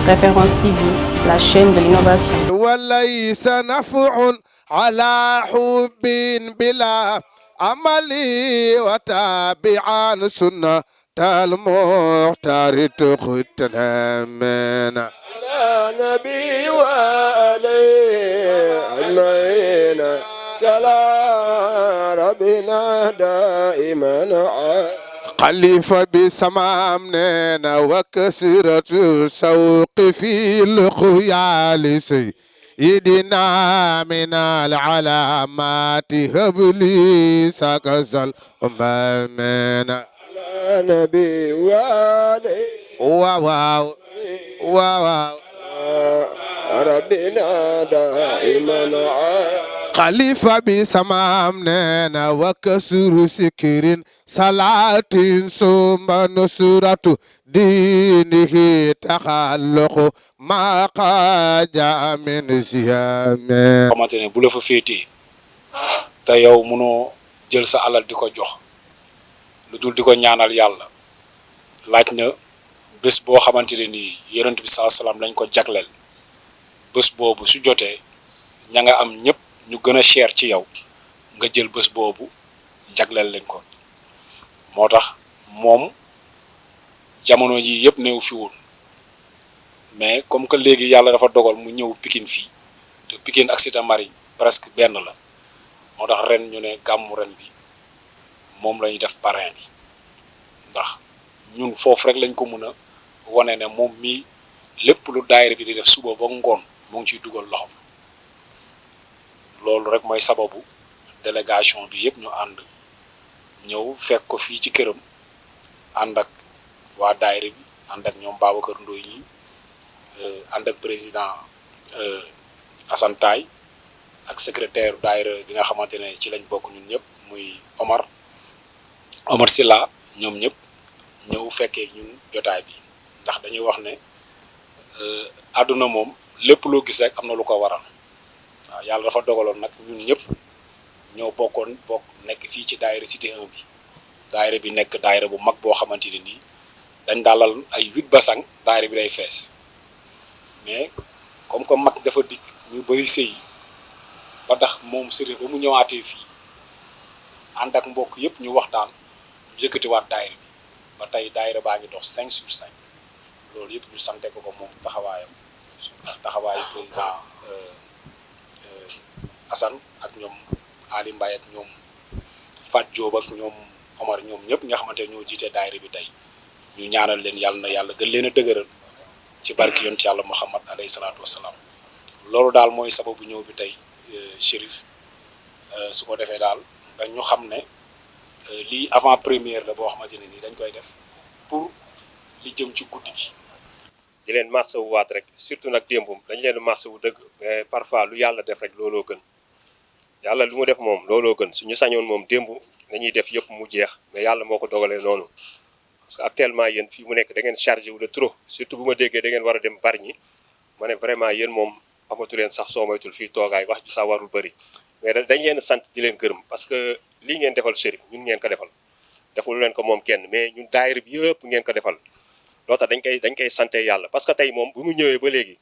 Référence TV, la chaîne de l'innovation. وليس نفع على حب بلا عملي وتابعا سنة المختار تختنا من على نبي وعليه أجمعين سلام ربنا دائما خليفة بسمامنا وكسرة السوق في الخيال سيدنا من العلامات هبلي سكسل أمامنا على نبي وعليه واو واو واو ربنا دائما خليفة بسمامنا وكسر سكر صلاة ثم نصرة دينه تخلق ما قاد من سيام xamante ne bu la fa féetee te yow munoo jël sa alal di ko jox lu dul di ko ñaanal yàlla laaj na bés boo xamante ne nii yonent bi sallallahu alayhi wasallam lañ ko jagleel bés boobu su jotee ña nga am ñëpp ñu gën a cher ci yow nga jël bés boobu jagleel leen ko moo tax moom jamono ji yëpp néew fi woon mais comme que léegi yàlla dafa dogal mu ñëw Pikine fii te Pikine ak Cité Marine presque benn la moo tax ren ñu ne gàmmu ren bi moom la ñuy def parrain bi ndax ñun foofu rek lañ ko mën a wane ne moom mii lépp lu daayira bi di def suba ba ngoon mu ngi ciy dugal loxom loolu rek mooy sababu délégation bi yëpp ñu ànd ñëw fekk ko fii ci këram ànd ak waa daayira bi ànd ak ñoom Babacar Ndoye ñi ànd ak président Assane Taye ak secrétaire daayira bi nga xamante ne ci lañ bokk ñun ñëpp muy Omar Silla ñoom ñëpp ñëw fekkee ñun jotaay bi ndax dañuy wax ne àdduna moom lépp loo gis rek am na lu ko waral waaw yàlla dafa dogaloon nag ñun ñëpp ñoo bokk nekk fii ci daayira cité 1 bi daayira bi nekk daayira bu mag boo xamante ne nii dañ dalal ay 8 basang daayira bi day fees mais comme que mag dafa dikk ñu bëri sëy ba tax moom sëriñ ba mu ñëwaatee fii ànd ak mbokk yëpp ñu waxtaan ñu yëkkatiwaat daayira bi ba tey daayira baa ngi dox 5/5 loolu yëpp ñu sante ko moom taxawaayam ak taxawaayu président Assane ak ñoom Ali Mbaye ak ñoom Fat Diop ak ñoom Omar ñoom ñëpp nga xamante ñoo jiite daayira bi tey ñu ñaanal leen yàlla na yàlla gën leen a dëgëral ci barki yonent yàlla Muhammad alayhi salaatu wasalaam loolu daal mooy sababu ñëw bi tey Chérif su ko defee daal nga ñu xam ne lii avant première la boo xamante ne nii dañ koy def pour li jëm ci guddi gi. di leen masawu waat rek surtout nag démbum dañ leen masawu dëgg mais parfois lu yàlla def rek looloo gën yàlla lu mu def moom looloo gën suñu sañoon moom démb dañuy def yëpp mu jeex mais yàlla moo ko dogalee noonu parce que actuellement yéen fii mu nekk da ngeen chargé wu de trop surtout bu ma déggee da ngeen war a dem Bargny ma ne vraiment yéen moom amatu leen sax soo moytul fii toogaay wax ji sax warul bëri mais dañ leen sant di leen gërëm parce que lii ngeen defal Chérif ñun ngeen ko defal defalu leen ko moom kenn mais ñun daayira bi yëpp ngeen ko defal loolu tax dañ koy santé yàlla parce que tey moom bu mu ñëwee ba léegi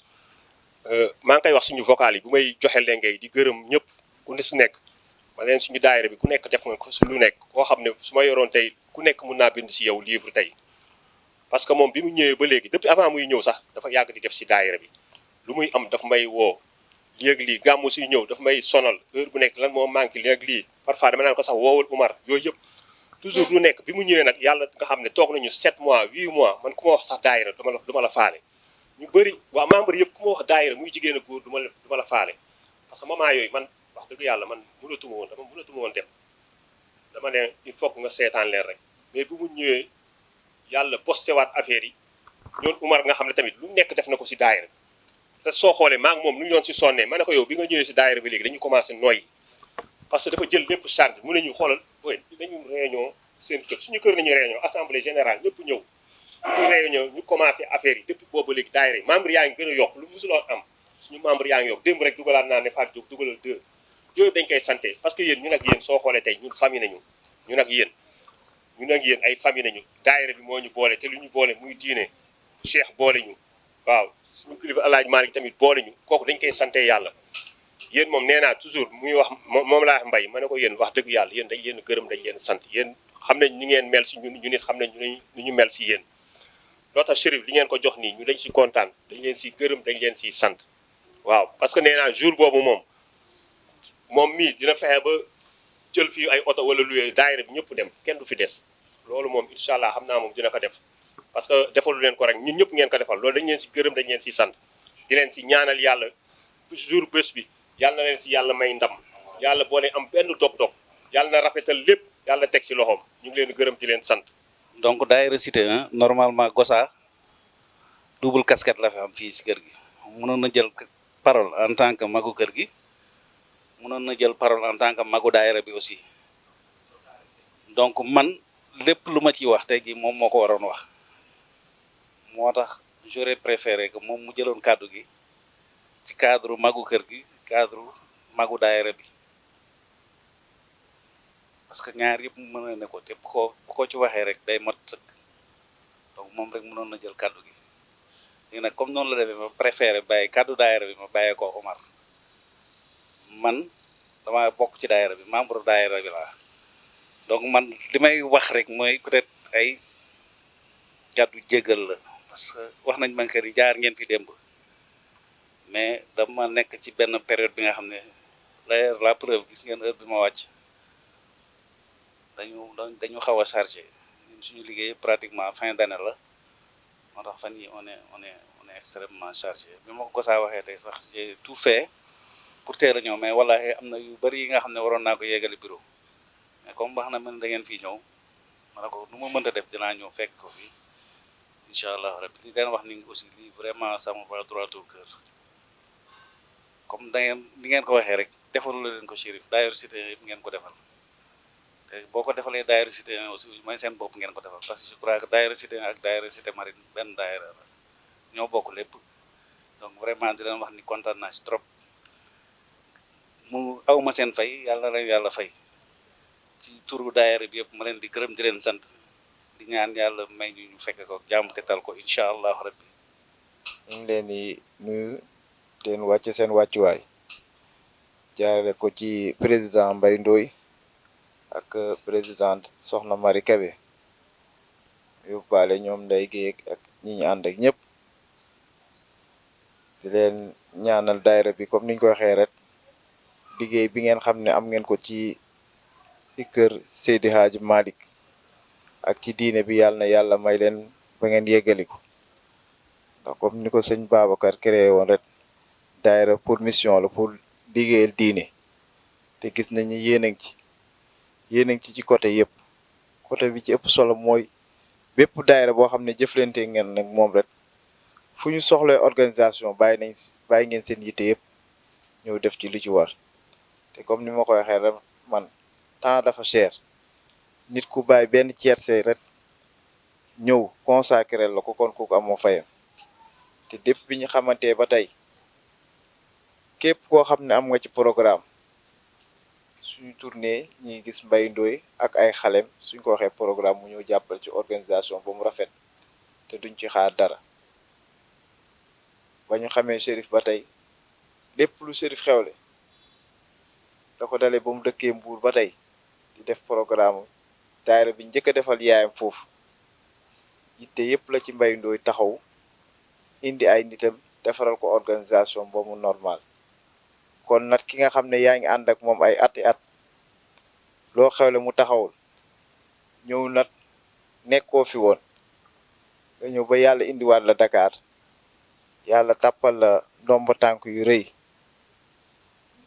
maa ngi koy wax suñu vocal yi bu may joxe lengay di gërëm ñëpp ku ne su nekk ma leen suñu daayira bi ku nekk def nga ko su lu nekk koo xam ne su ma yoroon tey ku nekk mun naa bind si yow livre tey parce que moom bi mu ñëwee ba léegi depuis avant muy ñëw sax dafa yàgg di def si daayira bi lu muy am dafa may woo léegi lii gàmmu suy ñëw dafa may sonal heure bu nekk lan moo manqué léegi lii parfois dama naan ko sax woowal Umar yooyu yëpp toujours lu nekk bi mu ñëwee nag yàlla nga xam ne toog nañu 7 mois 8 mois man ku ma wax sax daayira duma la faale ñu bëri waa membre yëpp ku ma wax daayira muy jigéen a góor duma la faale parce que moment yooyu man wax dëgg yàlla man mënatuma woon dem dama ne il faut que nga seetaan leen rek mais bu mu ñëwee yàlla posté waat affaire yi ñoon Umar nga xam ne tamit lu nekk def na ko si daayira te soo xoolee maa ngi moom lu ñu doon si sonnee ma ne ko yow bi nga ñëwee si daayira bi léegi dañu commencé noyyi parce que dafa jël lépp charge mu ne ñu xoolal oui dañu réunion seen kër suñu kër nañu réunion assemblée générale ñëpp ñëw ñu réunion ñu commencé affaire yi depuis boobu léegi daayira yi membre yaa ngi gën a yokk lu musuloon am suñu membre yaa ngi yokk démb rek dugalaat naa ne Fatou Diop dugalal 2 yooyu dañ koy santé parce que yéen ñun ak yéen soo xoolee tey ñun famille nañu ñun ak yéen ay famille nañu daayira bi moo ñu boole te lu ñu boole muy diine Cheikh boole ñu waaw suñu kilifa Alaaji Malick tamit boole ñu kooku dañ koy sante yàlla yéen moom nee naa toujours muy wax moom laa mbay ma ne ko yéen wax dëgg yàlla yéen dañ leen gërëm dañ leen sant yéen xam nañ ni ngeen mel si ñun ñu nit xam nañ ni ñu mel si yéen loo tax Chérif li ngeen ko jox nii ñu dañ si kontaan dañ leen si gërëm dañ leen si sant waaw parce que nee naa jour boobu moom mii dina fexe ba jël fii ay oto wala luye daayira bi ñëpp dem kenn du fi des loolu moom incha allah xam naa moom dina ko def parce que defalu leen ko rek ñun ñëpp ngeen ko defal loolu dañ leen si gërëm dañ leen si sant di leen si ñaanal yàlla jour bés bi yàlla na leen si yàlla may ndam yàlla boo leen am benn dog-dog yàlla na rafetal lépp yàlla teg si loxoom ñu ngi leen di gërëm di leen sant. donc daayira Cité 1 normalement Gossa double casquette la fi am fii si kër gi mënoon na jël parole en tant que magu kër gi mënoon na jël parole en tant que magu daayira bi aussi donc man lépp lu ma ciy wax tey jii moom moo ko waroon wax moo tax j'aurais préféré que moom mu jëloon kàddu gi ci cadre magu kër gi cadre magu daayira bi parce que ñaar yëpp mën na ne ko te bu ko ci waxee rek day mat sëkk donc moom rek mënoon na jël kàddu gi léegi nag comme noonu la demee ma préféré bàyyi kàddu daayira bi ma bàyyee ko Omar man dama bokk ci daayira bi membre daayira bi laa donc man li may wax rek mooy peut-être ay kàddu jégal la parce que wax nañ man kër yi jaar ngeen fi démb mais dama nekk ci benn période bi nga xam ne la preuve gis ngeen heure bi ma wàcc dañu xaw a chargé ñun suñu liggéey pratiquement fin d'année la moo tax fan yi on est extrêmement chargé bi ma ko saa waxee tey sax j'ai tout fait pour teel a ñëw mais wallaahi am na yu bari yi nga xam ne waroon naa ko yeggali bureau mais comme wax na man da ngeen fii ñëw ma ne ko nu ma mënta def dinaa ñëw fekk ko fi incha allah rabbi li leen wax ni aussi lii vraiment ça me va droit au cœur comme da ngeen ni ngeen ko waxee rek defalu la leen ko Chérif daayira Cité yëpp ngeen ko defal te boo ko defalee daayira Cité aussi mooy seen bopp ngeen ko defal parce que je crois que daayira Cité ak daayira Cité Marine benn daayira la ñoo bokk lépp donc vraiment di leen wax ni kontaan naa si trop mu awma seen fay yàlla na leen yàlla fay ci turu daayira bi yëpp ma leen di gërëm di leen sant di ñaan yàlla may ñu fekk ko jàmm te tal ko incha allahu rabbi ñu ngi leen di nuyu leen wàcce seen wàccuwaay jaarale ko ci président Mbaye Ndoye ak présidente Soxna Mari Kebe yóbbaale ñoom Ndeye Guèye ak ñi ñu ànd ak ñëpp di leen ñaanal daayira bi comme niñ ko waxee rek liggéey bi ngeen xam ne am ngeen ko ci kër Seydi Hadji Malick ak ci diine bi yàlla na yàlla may leen ba ngeen yeggali ko ndax comme ni ko sëñ Babacar créé woon rek daayira pour mission la pour liggéeyal diine te gis nañ ni yéen a ngi ci côté yëpp côté bi ci ëpp solo mooy bépp daayira boo xam ne jëflante ngeen nag moom rek fu ñu soxla organisation bàyyi ngeen seen yitte yëpp ñëw def ci lu ci war te comme ni ma ko waxee rek man temps dafa cher nit ku bàyyi benn tiercé rek ñëw consacré la ko kon kooku amoo fayam te depuis bi ñu xamante ba tey képp koo xam ne am nga ci programme suñu tournée ñi gis Mbaye Ndoye ak ay xalem suñ ko waxee programme mu ñëw jàppal ci organisation ba mu rafet te duñ ci xaar dara ba ñu xamee Chérif ba tey lépp lu Chérif xewle da ko dalee ba mu dëkkee Mbuur ba tey di def programme daayira bi njëkk a defal yaayam foofu yitte yëpp la ci Mbaye Ndoye taxaw indi ay nitam defaral ko organisation ba mu normal kon nag ki nga xam ne yaa ngi ànd ak moom ay ati at loo xewle mu taxawul ñëw nag nekkoo fi woon nga ñëw ba yàlla indiwaat la Dakar yàlla tàppal la ndomba tànk yu rëy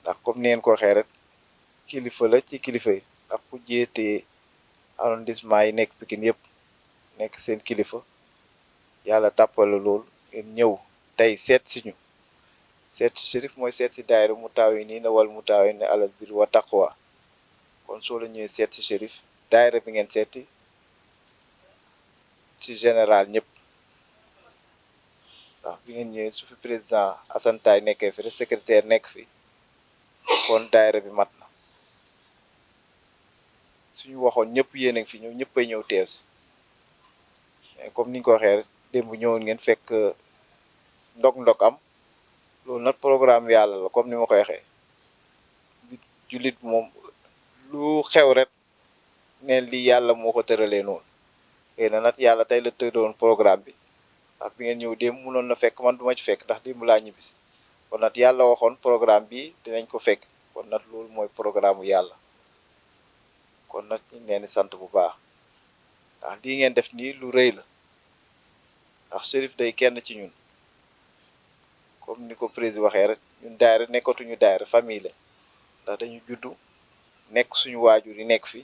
ndax comme neen ko waxee rek kilifa la ci kilifa yi ndax ku jéetee arrondissement yi nekk Pikine yëpp nekk seen kilifa yàlla tàppal la loolu ngeen ñëw tey seet si ñu seet si Chérif mooy seet si daayira mu taaw yi nii na wal mu taaw yi ne alal bir wa taqwa kon soo la ñëwee seet si Chérif daayira bi ngeen seeti ci général ñëpp ndax bi ngeen ñëwee su fi président Assane Taye nekkee fi rek secrétaire nekk fi kon daayira bi mat na suñu waxoon ñëpp yéen a ngi fi ñëw ñëppay ñëw teew si mais comme ni ñu ko waxee rek démb ñëwoon ngeen fekk ndog-ndog am loolu nag programme yàlla la comme ni ma koy waxee jullit moom lu xew rek neen lii yàlla moo ko tëralee noonu xëy na nag yàlla tey la tëroon programme bi ndax bi ngeen ñëw démb mënoon na fekk man duma ci fekk ndax démb laa ñibbisi kon nag yàlla waxoon programme bi dinañ ko fekk kon nag loolu mooy programme yàlla kon nag ñu leen di sant bu baax ndax lii ngeen def nii lu rëy la ndax Cherif day kenn ci ñun comme ni ko président waxee rek ñun daayira nekkatuñu daayira famille la ndax dañu juddu nekk suñu waajur yi nekk fi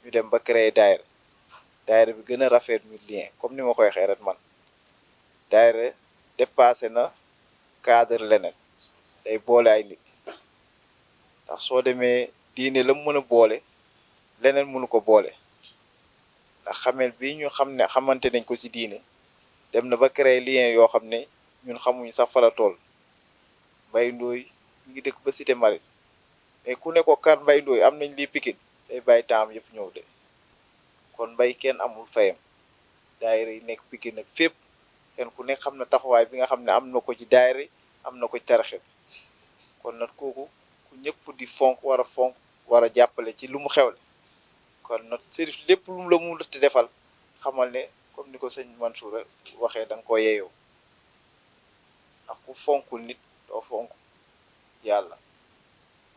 ñu dem ba créer daayira bi gën a rafet ñu lien comme ni ma koy waxee rek man daayira dépassé na cadre leneen day boole ay nit ndax soo demee diine la mu mën a boole leneen mënu ko boole ndax xamel bi ñu xam ne xamante nañ ko ci diine dem na ba créer lien yoo xam ne ñun xamuñu sax fa la tool Mbaye Ndoye ñu ngi dëkk ba Cité Marine mais ku ne ko kar Mbaye Ndoye am nañ lii Pikine day bàyyi temps yëpp ñëw de kon Mbaye kenn amul fayam daayira yi nekk Pikine nag fépp kenn ku nekk xam na taxawaay bi nga xam ne am na ko ci daayira am na ko ci taraxe bi kon nag kooku ku ñëpp di fonk war a jàppale ci lu mu xewle kon nag Cherif lépp lu mu la mu te defal xamal ne comme ni ko sëñ Mansour waxee da nga ko yeeyoo ndax ku fonkul nit doo fonk yàlla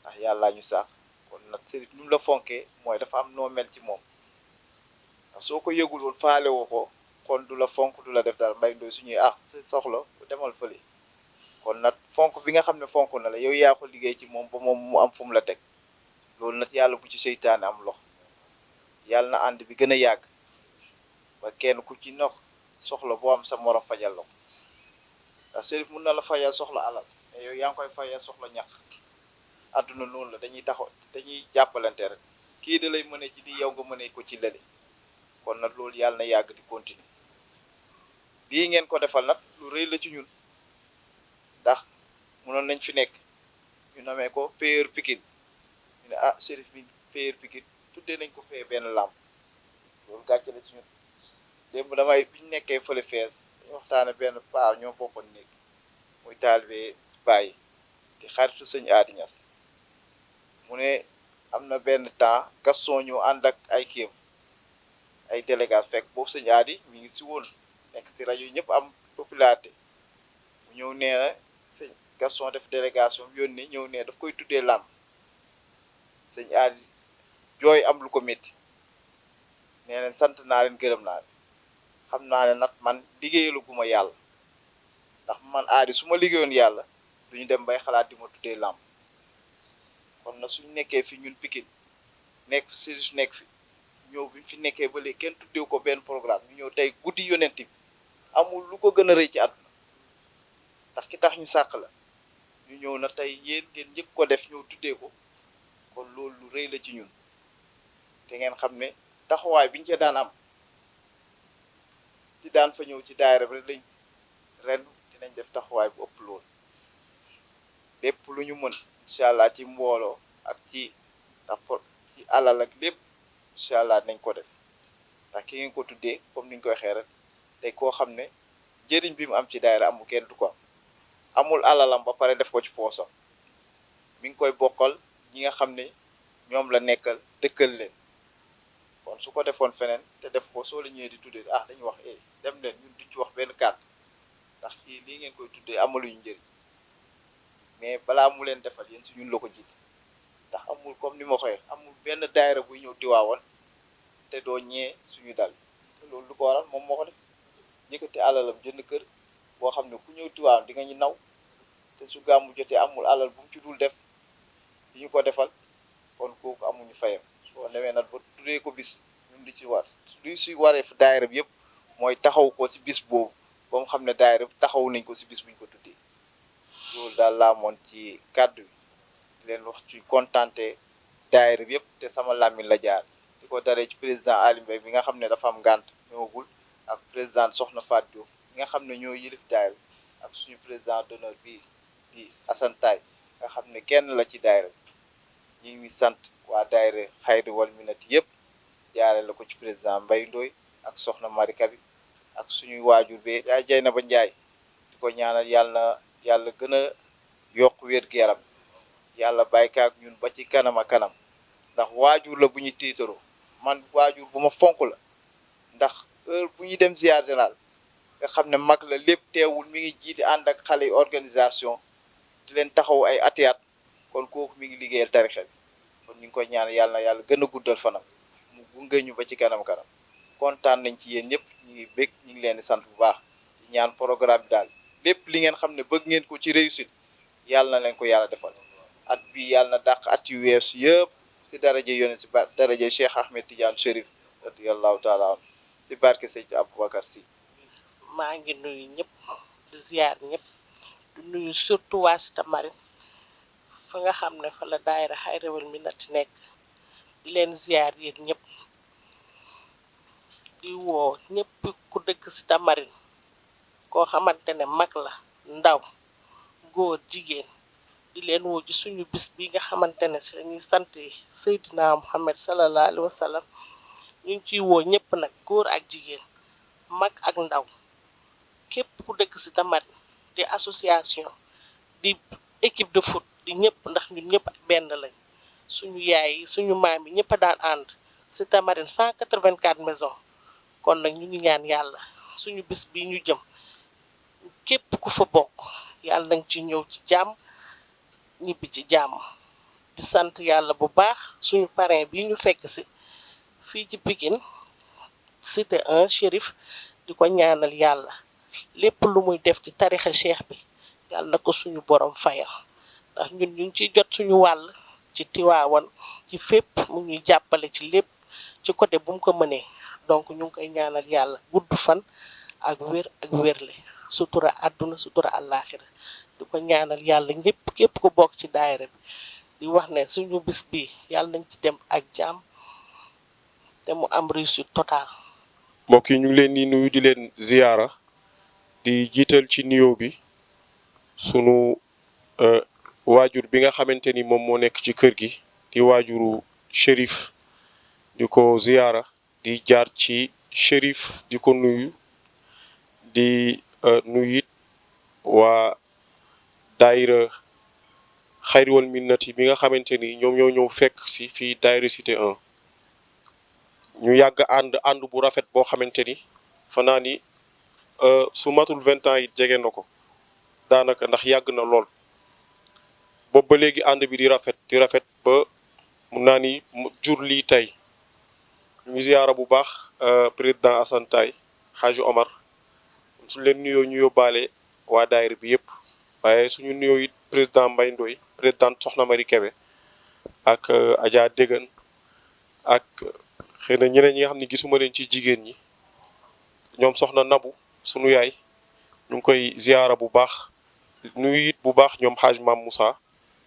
ndax yàllaa ñu saax kon nag Cherif ni mu la fonkee mooy dafa am noo mel ci moom ndax soo ko yëgul woon faale woo ko kon du la fonk du la def dara Mbaye Ndoye suñuy soxla demal fële kon nag fonk bi nga xam ne fonk na la yow yaa ko liggéey ci moom ba moom mu am fu mu la teg loolu nag yàlla bu ci seytaane am lox yàlla na ànd bi gën a yàgg ba kenn ku ci nox soxla boo am sa morom fajal la ko ndax Cherif mun na la fajal soxla alal mais yow yaa ngi koy fajal soxla ñax àdduna noonu la dañuy jàppalante rek kii da lay mëne ci di yow nga mëne ko ci lële kon nag loolu yàlla na yàgg di continuer lii ngeen ko defal nag lu rëy la ci ñun ndax mënoon nañ fi nekk ñu namee ko payeur Pikine ñu ne Cherif bi payeur Pikine tuddee nañ ko fee benn làmp loolu gàcce la ci ñun démb damay biñu nekkee fële fees dañu waxtaane benn paa ñoo bokkoon nekk muy taalibe bàyyi di xaritu sëñ Aadi Ñas mu ne am na benn temps Gaston ñëw ànd ak ay kéem ay délégation fekk boobu sëñ Aadi mi ngi si woon nekk si rajo yi ñëpp am popularité mu ñëw nee na sëñ Gaston def délégation yónni ñëw nee daf koy tuddee làmp sëñ Aadi jooy am lu ko métti nee leen sant naa leen gërëm naa leen xam naa ne nag man liggéeyalu gu ma yàlla ndax man Aadi su ma liggéeyoon yàlla duñu dem bay xalaat di ma tuddee làmp kon na suñu nekkee fi ñun Pikine nekk fi Cherif nekk fi ñëw bi fi nekkee ba léegi kenn tuddeew ko benn programme ñu ñëw tey guddi yonent bi amul lu ko gën a rëy ci àdduna ndax ki tax ñu sàq la ñu ñëw na tey yéen ngeen njëkk ko def ñëw tuddee ko kon loolu lu rëy la ci ñun te ngeen xam ne taxawaay biñu ca daan am ci daan fa ñëw ci daayira bi lañ ren dinañ def taxawaay bu ëpp loolu lépp lu ñu mën incha allah ci mbooloo ak ci rapport ci alal ak lépp incha allah nañ ko def ndax ki ngeen ko tuddee comme niñ koy waxee rek te koo xam ne jëriñ bi mu am ci daayira amul kenn du ko am amul alalam ba pare def ko ci poosam mi ngi koy bokkal ñi nga xam ne ñoom la nekkal dëkkal leen kon su ko defoon feneen te def ko soo la ñëwee di tuddee dañuy wax dem leen ñun duñ ci wax benn kàddu ndax kii lii ngeen koy tuddee amaluñu njëriñ mais balaa mu leen defal yéen si ñun la ko jiite ndax amul comme ni ma koy amul benn daayira buy ñëw Tiwaawan te doo ñee suñu dal te loolu lu ko waral moom moo ko def yëkkati alalam jënd kër boo xam ne ku ñëw Tiwaawan di nga ñu naw te su gàmmu jotee amul alal bu mu ci dul def di ñu ko defal kon kooku amuñu fayam soo demee nag ba tuddee ko bis ñun di si war luy si waree fu daayira bi yëpp mooy taxaw ko si bis boobu ba mu xam ne daayira bi taxaw nañ ko si bis buñ ko tuddee loolu daal laa moon ci kàddu bi di leen wax ci kontante daayira bi yëpp te sama làmmiñ la jaar di ko daree ci président Ali Mbaye bi nga xam ne dafa am ngànt ñëwagul ak président Soxna Fatou Diop bi nga xam ne ñoo yilif daayira ak suñu président d'honneur bi di Assane Taye nga xam ne kenn la ci daayira bi ñu ngi sant waa daayira Xayri wal Minati yëpp jaare la ko ci président Mbaye Ndoye ak Soxna Marika bi ak suñuy waajur bi yaay Jeynaba Njaay di ko ñaanal yàlla gën a yokk wér-gu-yaram yàlla bàyyi ko ak ñun ba ci kanam a kanam ndax waajur la bu ñu tiitaroo man waajur bu ma fonk la ndax heure bu ñu dem ziar général nga xam ne mag la lépp teewul mi ngi jiite ànd ak xale yi organisation di leen taxaw ay atiyaat kon kooku mi ngi liggéeyal tarixa bi kon ñu ngi koy ñaan yàlla na yàlla gën a guddal fanam mu gunge ñu ba ci kanam-kanam kontaan nañ ci yéen ñëpp ñu ngi bég ñu ngi leen di sant bu baax di ñaan programme bi daal lépp li ngeen xam ne bëgg ngeen ko ci réussite yàlla na leen ko yàlla defal at bi yàlla na dàq at yu weesu yëpp si daraje yónne si daraje Cheikh Ahmed Tidiane Chérif radiyallahu taala an si barke Seydi Aboubacar Sy. maa ngi nuyu ñëpp di ziar ñëpp di nuyu surtout waa Cité Marine fa nga xam ne fa la daayira Xayrawal Minnati nekk di leen ziar yéen ñëpp di woo ñëpp ku dëkk Cité Marine koo xamante ne mag la ndaw góor jigéen di leen woo ci suñu bis bi nga xamante ne si lañuy sant Seydina Muhammad sallallahu alayhi wa sallam ñu ngi ciy woo ñëpp nag góor ak jigéen mag ak ndaw képp ku dëkk Cité Marine di association di équipe de foot di ñëpp ndax ñun ñëpp benn lañ suñu yaay yi suñu maam yi ñëpp a daan ànd Cité Marine 184 maisons kon nag ñu ngi ñaan yàlla suñu bis bi ñu jëm képp ku fa bokk yàlla nañ ci ñëw ci jàmm ñibbi ci jàmm di sant yàlla bu baax suñu parrain bi ñu fekk si fii ci Pikine Cité 1 Chérif di ko ñaanal yàlla lépp lu muy def ci tarixa cheikh bi yàlla na ko suñu borom fayal ndax ñun ñu ngi ciy jot suñu wàll ci Tiwaawan ci fépp mu ñuy jàppale ci lépp ci côté bu mu ko mënee donc ñu ngi koy ñaanal yàlla gudd fan ak wér ak wérle sutura àdduna sutura àllaaxira di ko ñaanal yàlla ñëpp képp ko bokk ci daayira bi di wax ne suñu bis bi yàlla nañ ci dem ak jàmm te mu am réussite totale. mbokk yi ñu ngi leen di nuyu di leen ziyaara di jiital ci nuyoo bi sunu waajur bi nga xamante ni moom moo nekk ci kër gi di waajuru Chérif di ko ziyaara di jaar ci Chérif di ko nuyu di nuyu it waa daayira Xayrawal Minnati bi nga xamante ni ñoom ñoo ñëw fekk si fii daayira Cité 1 ñu yàgg ànd bu rafet boo xamante ni fa naa ni su matul 20 ans it jege na ko daanaka ndax yàgg na lool boobu ba léegi ànd bi di rafet ba mun naa ni jur lii tey ñu ngi ziyaara bu baax président Assane Taye Haji Omar suñ leen nuyoo ñu yóbbaale waa daayira bi yëpp waaye suñu nuyoo it président Mbaye Ndoye présidente Soxna Mari Kebe ak Adja Déggan ak xëy na ñeneen ñi nga xam ne gisuma leen ci jigéen ñi ñoom soxna Nabu sunu yaay ñu ngi koy ziyaara bu baax nuyu it bu baax ñoom Haj Mam Moussa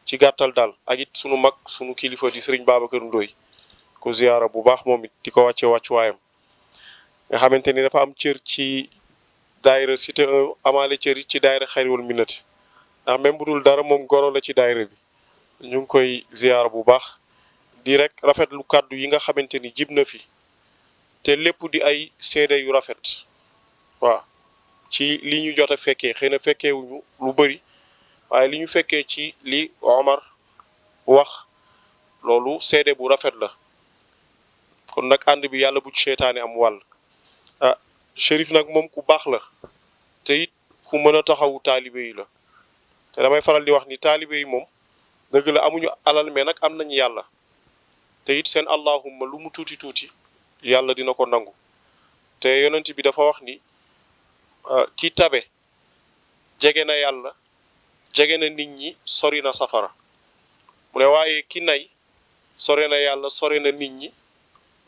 ci gàttal daal ak it sunu mag sunu kilifa di Serigne Babacar Ndoye ko ziyaara bu baax moom it di ko wàcce wàccuwaayam nga xamante ni dafa am cër ci daayira Cité 1 amaale cër ci daayira Xayrawal Minnati ndax même bu dul dara moom goro la ci daayira bi ñu ngi koy ziyaara bu baax di rek rafetlu kàddu yi nga xamante ni jib na fi te lépp di ay seede yu rafet waaw ci li ñu jot a fekkee xëy na fekkeewuñu lu bëri waaye li ñu fekkee ci li Omar wax loolu seede bu rafet la kon nag ànd bi yàlla bu ci seytaane am wàll Chérif nag moom ku baax la te it ku mën a taxawu taalibe yi la te damay faral di wax ni taalibe yi moom dëgg la amuñu alal mais nag am nañu yàlla te it seen allahumma lu mu tuuti tuuti yàlla dina ko nangu te yonent bi dafa wax ni ki tabe jege na yàlla jege na nit ñi sori na safara mu ne waaye ki nay sore na yàlla sore na nit ñi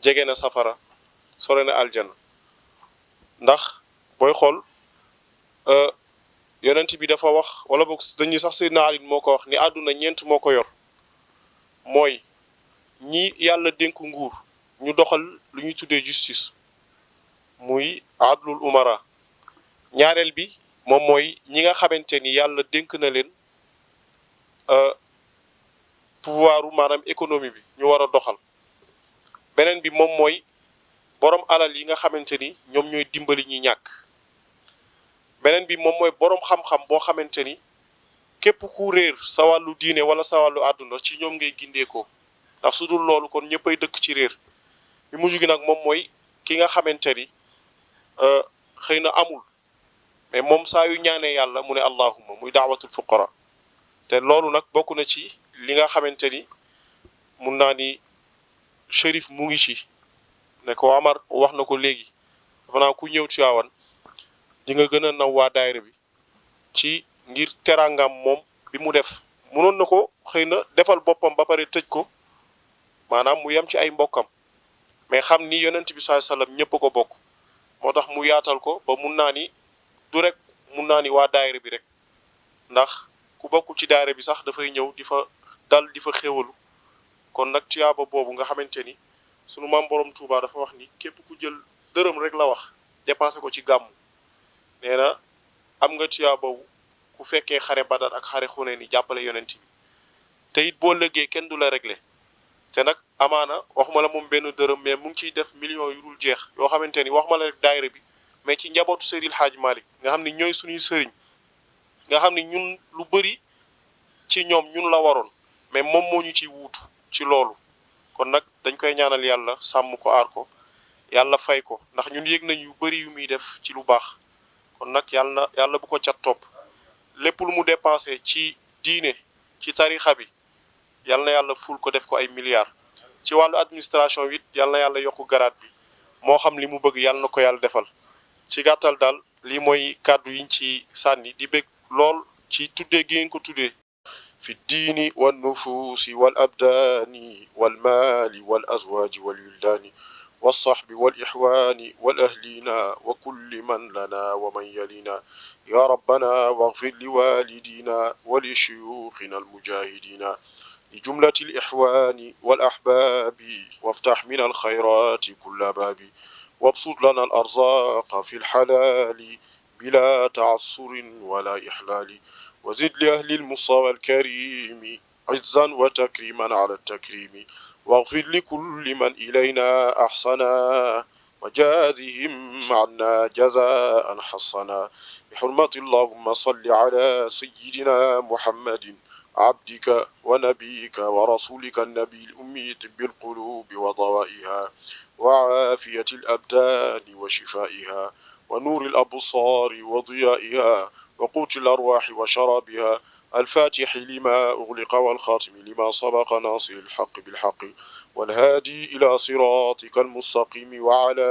jege na safara sore na aljana ndax booy xool yonent bi dafa wax wala boog dañuy sax Seydina Ali moo ko wax ni àdduna ñeent moo ko yor mooy ñi yàlla dénk nguur ñu doxal lu ñuy tuddee justice muy adlul umara ñaareel bi moom mooy ñi nga xamante ni yàlla dénk na leen pouvoiru maanaam économie bi ñu war a doxal beneen bi moom mooy borom alal yi nga xamante ni ñoom ñooy dimbali ñi ñàkk beneen bi moom mooy boroom xam-xam boo xamante ni képp ku réer sa wàllu diine wala sa wàllu àdduna ci ñoom ngay gindeekoo ndax su dul loolu kon ñëppay dëkk ci réer bi mujj gi nag moom mooy ki nga xamante ni xëy na amul mais moom saa yu ñaanee yàlla mu ne allahumma muy daawatul fuqara te loolu nag bokk na ci li nga xamante ni mun naa ni Chérif mu ngi ci ne ko Amar wax na ko léegi dafa naa ku ñëw Tiwaawan di nga gën a naw waa daayira bi ci ngir teraangam moom bi mu def munoon na ko xëy na defal boppam ba pare tëj ko maanaam mu yem ci ay mbokkam mais xam ni yonent bi sallallahu alayhi wasallam ñëpp ko bokk moo tax mu yaatal ko ba mun naa ni du rek mun naa ni waa daayira bi rek ndax ku bokk ci daayira bi sax dafay ñëw di fa dal di fa xéwalu kon nag tuyaaba boobu nga xamante ni sunu maam borom Touba dafa wax ni képp ku jël dërëm rek la wax dépensé ko ci gàmmu nee na am nga tuyaaba ku fekkee xare Badar ak xare Xunayn ni jàppale yonent bi te it boo lëggee kenn du la réglé te nag amaana waxuma la moom benn dërëm mais mu ngi ciy def millions yu dul jeex yoo xamante ni waxuma la rek daayira bi mais ci njabootu Seydil Hadj Malick nga xam ni ñooy suñuy sëriñ nga xam ni ñun lu bëri ci ñoom ñun la waroon mais moom moo ñu ciy wuutu ci loolu kon nag dañ koy ñaanal yàlla sàmm ko aar ko yàlla fay ko ndax ñun yëg nañ yu bëri yu muy def ci lu baax kon nag yàlla bu ko cat topp lépp lu mu dépensé ci diine ci tarixa bi yal na yàlla ful ko def ko ay milliards ci wàllu administration it yal na yàlla yokku garaat bi moo xam li mu bëgg yal na ko yàlla defal ci gàttal daal lii mooy kàddu yiñ ci sànni di bëgg lool ci tuddee gi ngeen ko tuddee fi diini wal nufuusi wal abdaani wal maali wal azwaaji wal wildaani wal sahbi wal ixwaani wal ahlina wa kulli man lana wa man yalina ya rabbana waghfir li walidina wa li shuyukhina al mujahidina لجملة الإحوان والأحباب وافتح من الخيرات كل باب وابسط لنا الأرزاق في الحلال بلا تعسر ولا إحلال وزد لأهل المصطفى الكريم عزا وتكريما على التكريم واغفر لكل من إلينا أحسنا وجازهم عنا جزاء حسنا بحرمة اللهم صل على سيدنا محمد عبدك ونبيك ورسولك النبي الأمي طب القلوب وضوائها وعافية الأبدان وشفائها ونور الأبصار وضيائها وقوت الأرواح وشرابها الفاتح لما أغلق والخاتم لما سبق ناصر الحق بالحق والهادي إلى صراطك المستقيم وعلى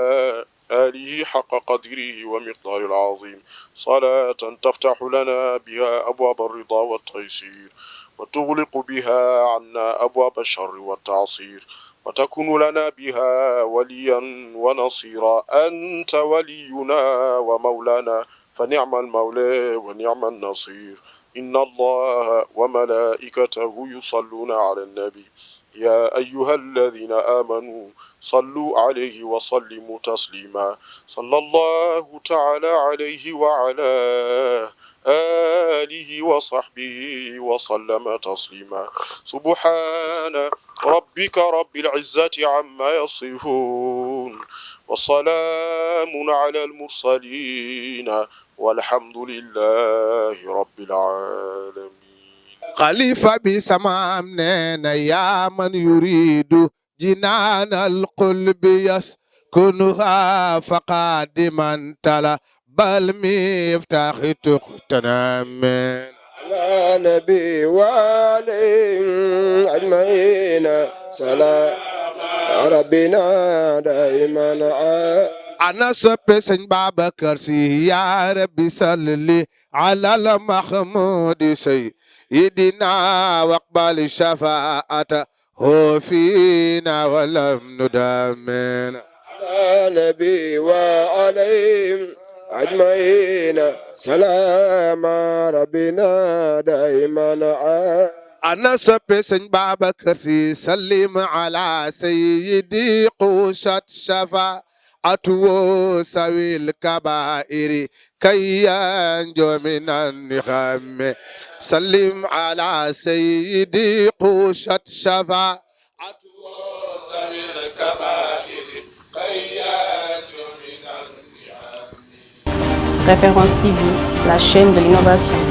آله حق قدره ومقدار العظيم صلاة تفتح لنا بها أبواب الرضا والتيسير وتغلق بها عنا أبواب الشر والتعصير وتكون لنا بها وليا ونصيرا أنت ولينا ومولانا فنعم المولى ونعم النصير إن الله وملائكته يصلون على النبي يا أيها الذين آمنوا صلوا عليه وسلموا تسليما صلى الله تعالى عليه وعلى آله وصحبه وسلم تسليما سبحان ربك رب العزة عما يصفون وسلام على المرسلين والحمد لله رب العالمين خليفة بسمام نينا يا من يريد جنان القلب يسكنها فقد من تلا بل مفتاح تقتنا من على نبي وعليهم أجمعين سلام ربنا دائما أنا سبسن بابا كرسي يا ربي صلي على المحمود سيدنا واقبل الشفاعة هو فينا ولم ندامن على نبي وعليهم أجمعين سلام ربنا دائما أنا سبسن بابا كرسي سلم على سيدي قوشة شفاعة أتو سوي الكبائر كي ينجو من النخام سلم على سيدي قوشة شفاعة أتو سوي الكبائر كي ينجو من النخام Référence TV, la chaîne de l'innovation.